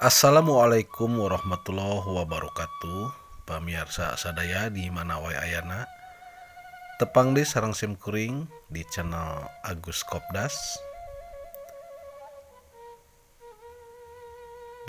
Assalamualaikum warahmatullahi wabarakatuh. Pamirsa sadaya di mana wae ayana, tepang di sareng sim kuring di channel Agus Kopdas.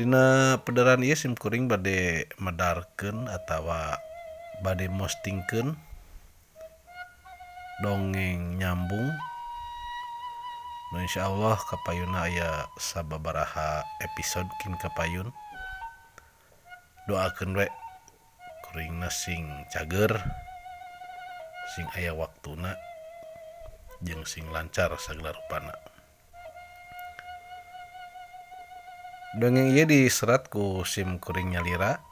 Dina pederan ieu sim kuring bade medarkeun atawa bade mostingkeun dongeng nyambung. Nu insyaallah kapayuna aya sababaraha episode kin kapayun. Doakeun we kuringna sing cager, sing aya waktuna, jeung sing lancar sagala rupana. Dongeng ieu diserat ku sim kuring nyalira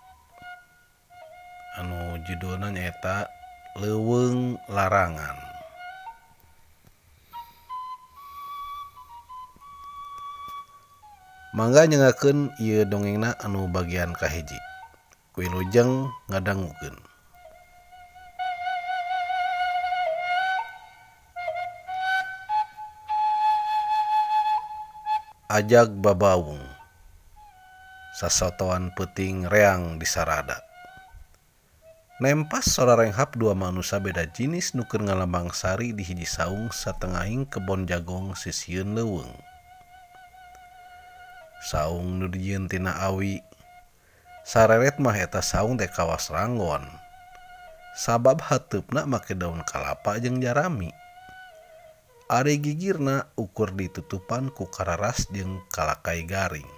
anu judulna nyaeta Leuweung Larangan. Mangga nyengakeun ieu dongengna anu bagian kahiji. Wilujeng ngadangukeun. Ajag babaung sasotoan peuting reang disarada. Nempas sora renghap dua manusa beda jinis nu keur ngalambang sari di hiji saung satengahing kebon jagong sisieun leuweung. Saung nu dijieun tina awi sareret mah eta saung teh kawas ranggon, sabab hateupna make daun kalapa jeung jarami. Ari gigirna ukur ditutupan ku kararas jeung kalakai garing.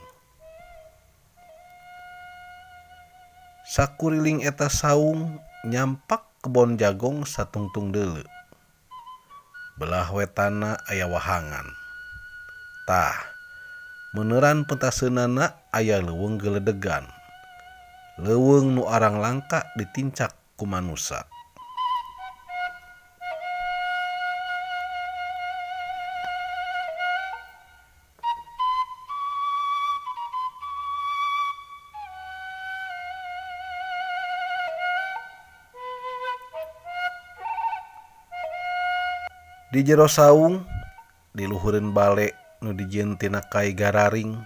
Sakuriling eta saung nyampak kebon jagong satungtung deuleu. Belah wetana aya wahangan. Tah, meneran pentaseunana aya leuweung geledegan. Leuweung nu arang langka ditincak ku manusa. Di jero saung diluhureun bale nu dijieun tina kai gararing,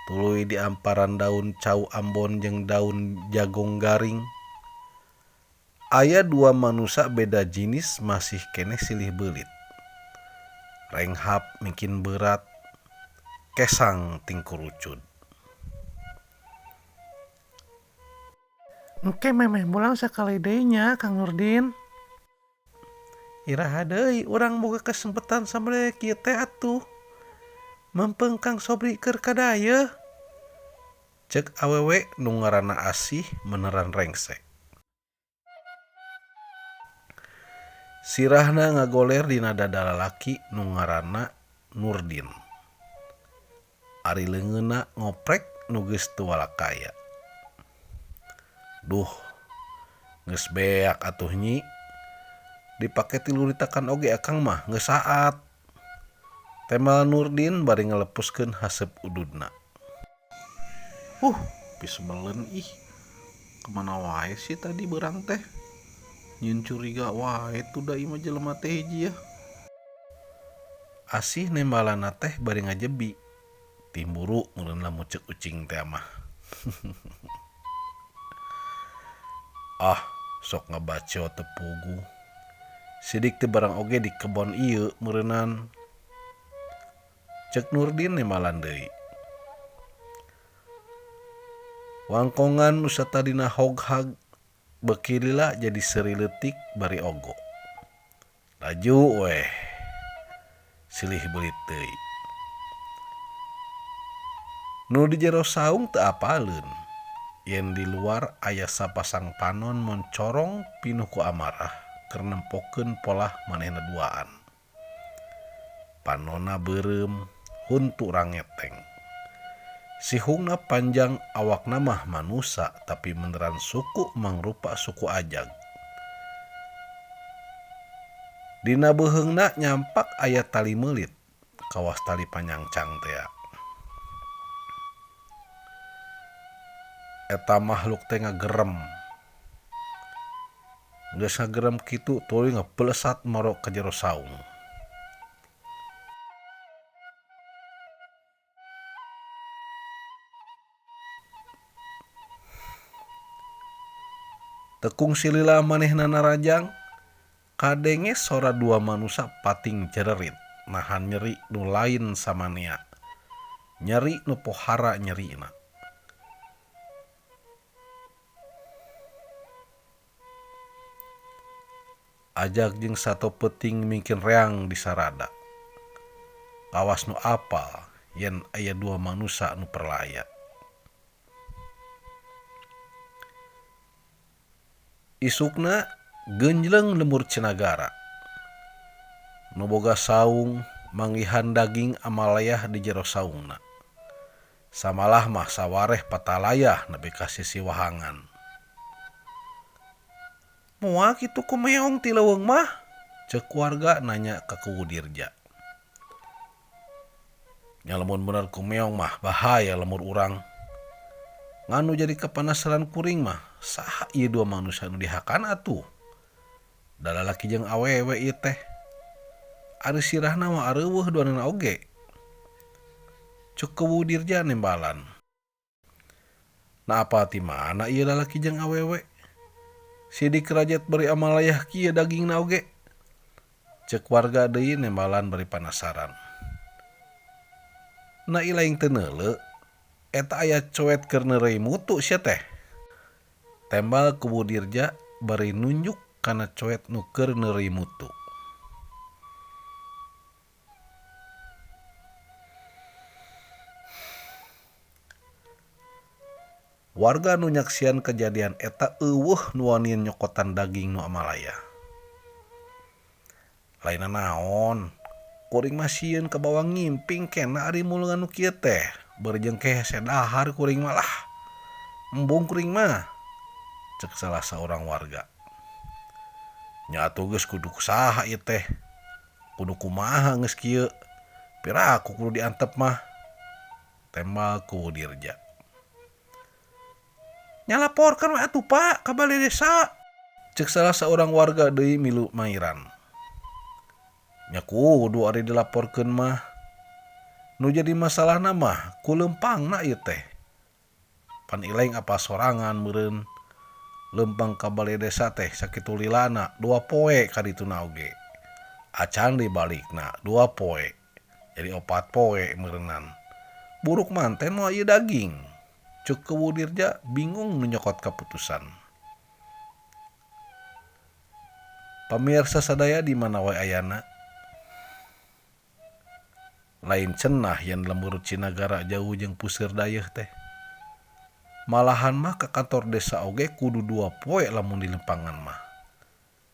tuluy diamparan daun cau ambon jeung daun jagong garing. Aya dua manusa beda jinis masih keneh silih beulit. Renghap mingkin berat, kesang tingkurucud. Engke memeh mulang sakali deui nya Kang Nurdin. Iraha deui urang boga kesempatan samele kieu teh atuh. Mempeng Kang Sobri keur kadayeuh. Ceuk awewe nu ngaranna Asih meneran rengse. Sirahna ngagoler dina dada lalaki nu ngaranna Nurdin. Ari leungeunna ngoprek nu geus teu walakaya. Duh, geus beak atuh nyi. Dipake tiluritakan oge akang mah geus saat. Temal Nurdin bari ngalepuskeun haseup ududna. Pisebeleun ih. Kemana wae sih tadi beurang teh? Nyieun curiga wae tuh da ieu mah jelema teh hiji ya. Asih nembalana teh bari ngajebi. Timburu meureun lamun ceuk ucing teh mah. Ah, sok ngabaco teu puguh. Sidik teu barang oge di kebon ieu meureunan. Ceuk Nurdin nembalan deui. Wangkongan nu satadina hoghag beuki lila jadi seuri leutik bari ogo. Laju weh silih beulit deui. Nu di jero saung teu apaleun. Yen di luar aya sapasang panon moncorong pinuh ku amarah keur nempokeun polah manehna duaan. Panonna beureum, huntu rangeteng. Sihungna panjang awakna mah manusa tapi meneran suku mangrupa suku ajag. Dina beuheungna nyampak aya tali meulit kawas tali panyangcang tea. Eta makhluk teh ngagerem. Geus ngagerem kitu tuluy ngabelesat moro ka jero saung. Teu kungsi lila manehna narajang, kadenge sora dua manusa pating cererit nahan nyeri nu lain samanea, nyeri nu pohara nyerina. Ajag jeung sato peuting mingkin reang di sarada. Kawas nu apal yen aya dua manusa nu perlaya. Isukna genjleng lembur Cinagara. Nu boga saung manggihan daging amalayah di jero saungna. Samalah mah sawareh patalayah nepi ka sisi wahangan. Moal kitu ku meong ti leuweung mah? Ceuk warga nanya ka Kuwu Dirja. Nya lamun bener ku meong mah bahaya lembur urang. Ngan nu jadi kapanasaran kuring mah saha ieu dua manusia nu dihakan atuh. Da lalaki jeung awewe ieu teh. Ari sirahna mah areuweuh duanana oge. Ceuk Kuwu Dirja nembalan. Nah apal ti mana ieu lalaki jeung awewe? Sidik rajet bari amalayah kieu dagingna oge. Ceuk warga deui nembalan bari panasaran. Na ilaing teu neuleu, eta aya coet keur neureuy mutu sia teh. Tembal Kuwu Dirja bari nunjuk kana coet nu keur neureuy mutu. Warga nu nyaksian kejadian eta eueuh nu wanian nyokotan daging nu amalaya. Lainna naon, kuring mah sieun kabawa ngimping kena ari mulungan nu kieu teh, beureum jeung kehese dahar kuring mah lah. Embung kuring mah, ceuk salah saurang warga. Nya atuh geus kudu saha ieu teh, kudu kumaha geus kieu, piraku kudu diantep mah, tembal Kuwu Dirja. Nyalaporkan we atuh Pak ka balai desa, ceuk salah saurang warga deui milu mairan. Nya kudu ari dilaporkeun mah. Nu jadi masalahna mah ku leumpangna ieu teh. Pan ileng apa sorangan meureun leumpang ka balai desa teh sakitu lilana 2 poe ka dituna oge. Acan dibalikna 2 poe. Jadi 4 poe meureunnan. Buruk manten moal ieu daging. Ceuk Kuwu Dirja bingung nu nyokot kaputusan. Pamirsa sadaya di mana wae ayana? Lain cenah yen lembur Cinagara jauh jeung puseur dayeuh teh. Malahan mah ka kantor desa oge kudu 2 poe lamun di lempangan mah.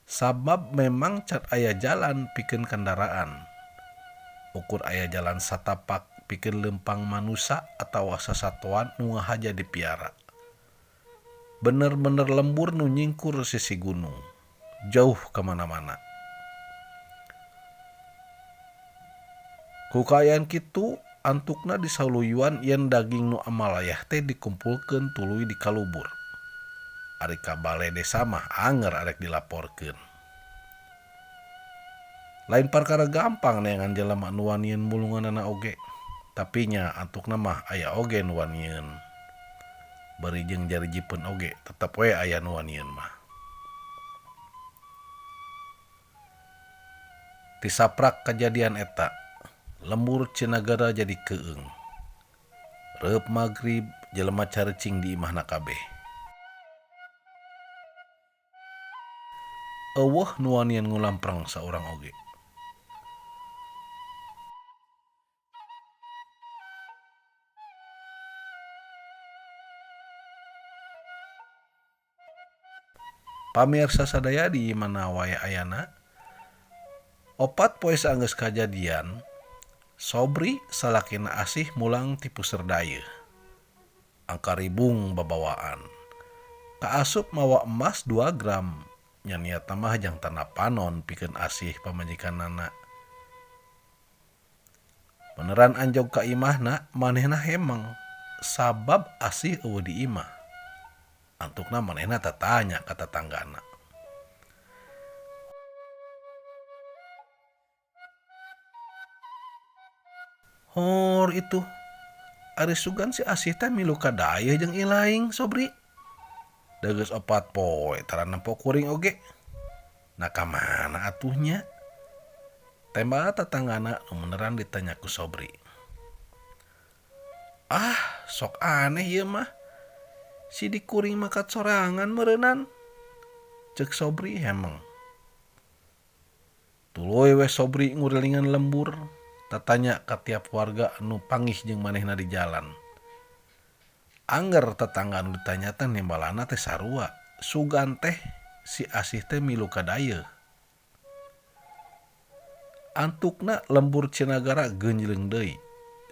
Sabab memang can aya jalan pikeun kendaraan. Ukur aya jalan satapak pikeun lempang manusa atawa sasatoan nu ngahaja dipiara. Bener-bener lembur nu nyingkur sisi gunung, jauh ka mana-mana. Ku kaayaan kitu antukna disaluyuan yen daging nu amalayah teh dikumpulkeun tuluy dikalubur. Ari ka bale desa mah anger arek dilaporkeun. Lain perkara gampang neangan jelema nu wanieun mulunganana oge. Tapi nya antukna mah aya oge nu wanieun. Bari jeung jari jipeun oge tetep we aya nu wanieun mah. Tisaprak kajadian eta, lembur Cinagara jadi keung. Reup magrib jelema careucing di imahna kabeh. Eueuh nu wanian ngulampreng saurang oge. Pamirsa sadaya di mana wae ayana, 4 poe saenggeus kajadian, Sobri salakina Asih mulang ti puseur dayeuh. Angkaribung babawaan. Kaasup mawa emas 2 gram. Nya niatna mah jang tanda panon pikeun asih pamajikanana. Beneran anjog ka imahna manehna hemeng sabab asih eueuh di imah. Antukna manehna tatanya ka tatanggana. Hor itu ari sugan si asih teh milu ka dayeuh jeung ilaing Sobri. Da geus 4 poe tara nempo kuring oge. Nah ka mana atuhnya? Tembak tatanggana nu meneran ditanya ku Sobri. Ah, sok aneh ieu mah. Si dikuring mah kacorangan meureunnan. Ceuk Sobri hemeng. Tuluy we Sobri ngurilingan lembur, tatanya ka tiap warga nu pangih jeung manehna di jalan. Angger tetangga nu ditanya teh nimbalana teh sarua, sugan teh si asih teh milu ka dayeuh. Antukna lembur Cinagara geunjleung deui,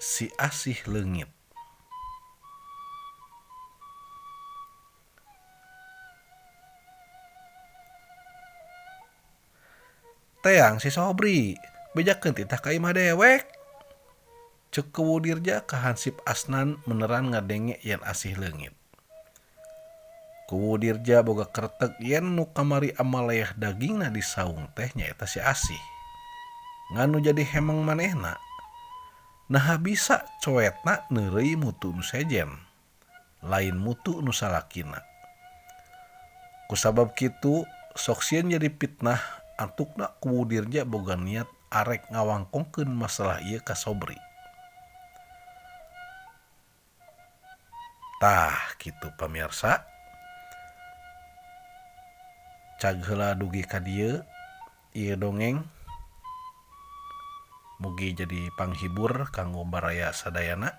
si asih leungit. Teang si Sobri, bejakeun titah ka imah dewek. Ceuk Kuwu Dirja ka Hansip Asnan meneran ngadenge yen asih leungit. Kuwu Dirja boga kertek yen nu kamari amaleyah dagingna di saung teh nyaeta si asih. Ngan nu jadi hemeng manehna. Naha bisa coetna neureuy mutu nu sejen, lain mutu nu salakina. Kusabab kitu sok sieun jadi fitnah antukna Kuwu Dirja boga niat arek ngawangkongkeun masalah ieu ka Sobri. Tah kitu pamirsa. Cag heula dugi ka dieu ieu dongeng. Mugi jadi panghibur kanggo baraya sadayana.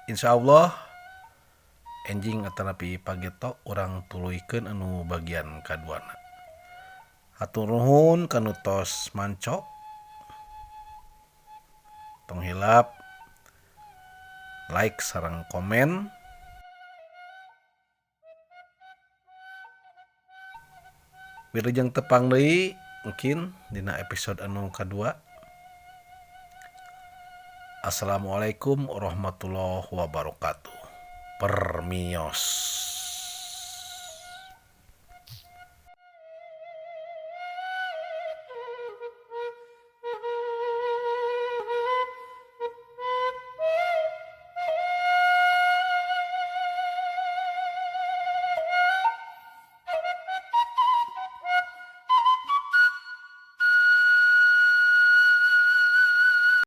Insyaallah enjing atanapi pageto urang tuluykeun anu bagian kaduana. Hatur nuhun kanu tos manco. Tong hilap like sareng komen. Wilujeng tepang deui mungkin dina episode anu kadua. Assalamualaikum warahmatullahi wabarakatuh. Permios.